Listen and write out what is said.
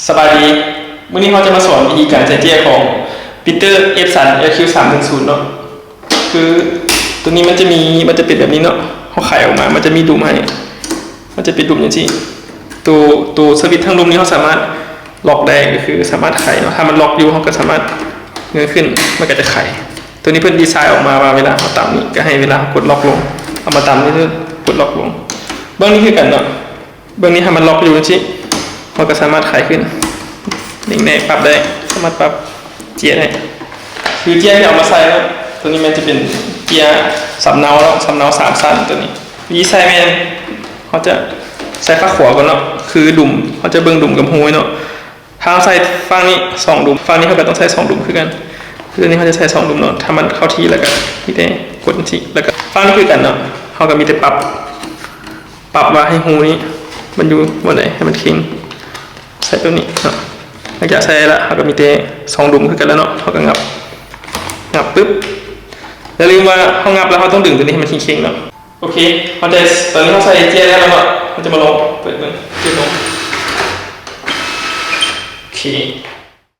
ສະບາຍດີ, ມື້ນີ້ເຮົາຈະມາສອນວິທີການໃສ່ເຈ້ຍຂອງ Peter Epson L Q ສາມໜຶ່ງສູນເນາະ. ຄືຕົວນີ້ມັນຈະມີ ມັນຈະເປັນແບບນີ້ເນາະ, ເຮົາໄຂອອກມາ ມັນຈະມີດຸມໃຫ້, ມັນຈະເປັນດຸມຈັ່ງຊີ້. ໂຕ ໂຕສະວິດທັງດຸມນີ້ເຮົາສາມາດລັອກໄດ້, ກໍຄືສາມາດໄຂເນາະ, ຖ້າມັນລັອກຢູ່ ເຮົາກໍສາມາດເງີຂຶ້ນ ມັນກໍຈະໄຂ. ຕົວນີ້ເພິ່ນດີໄຊອອກມາວ່າເວລາເຮົາຕຳນີ້ ກໍໃຫ້ເວລາເຮົາກົດລັອກລົງ, ເອົາມາຕຳນີ້ ກົດລັອກລົງ. ເບິ່ງນີ້ຄືກັນເນາະ. ເບິ່ງນີ້ ຖ້າມັນລັອກຢູ່ຈັ່ງຊີ້ ເຮົາກໍສາມາດໄຂຂຶ້ນ ນີ້ແນ່ ປັບໄດ້, ສາມາດປັບເຈ້ຍໄດ້. ຄືເຈ້ຍທີ່ເອົາມາໃສ່ເນາະ, ຕົວນີ້ມັນຈະເປັນເຈ້ຍສຳເນົາເນາະ, ສຳເນົາສາມຊັ້ນຕົວນີ້. ວິທີໃສ່ແມ່ນ ເຮົາຈະໃສ່ຂ້າງຂວາກ່ອນເນາະ, ຄືດຸມ ເຮົາຈະເບິ່ງດຸມກັບຮູເນາະ. ຖ້າເຮົາໃສ່ຝັ່ງນີ້ສອງດຸມ, ຝັ່ງນີ້ເຮົາກໍຕ້ອງໃສ່ສອງດຸມຄືກັນ. ຕົວນີ້ເຮົາຈະໃສ່ສອງດຸມເນາະ, ຖ້າມັນເຂົ້າທີ່ແລ້ວກໍມີແຕ່ກົດຈັ່ງຊີ້, ແລ້ວກໍຝັ່ງນີ້ຄືກັນເນາະ, ເຮົາກໍມີແຕ່ປັບ ປັບວ່າໃຫ້ຮູນີ້ມັນຢູ່ບ່ອນໃດໃຫ້ມັນເຄັ່ງ ໃສ່ແບບນີ້ເນາະ. ຫຼັງຈາກໃສ່ແລ້ວ ເຮົາກໍມີແຕ່ສອງດຸມຄືກັນແລ້ວເນາະ, ເຮົາກໍງັບ ງັບປຶບ. ຢ່າລືມວ່າເຮົາງັບແລ້ວ ເຮົາຕ້ອງດຶງຕົວນີ້ໃຫ້ມັນເຄັ່ງໆເນາະ. ໂອເຄ ເຮົາໃສ່ ຕອນນີ້ເຮົາໃສ່ເຈ້ຍແລ້ວເນາະ, ເຮົາຈະມາລອງເປີດເບິ່ງ ເປີດເບິ່ງ. ໂອເຄ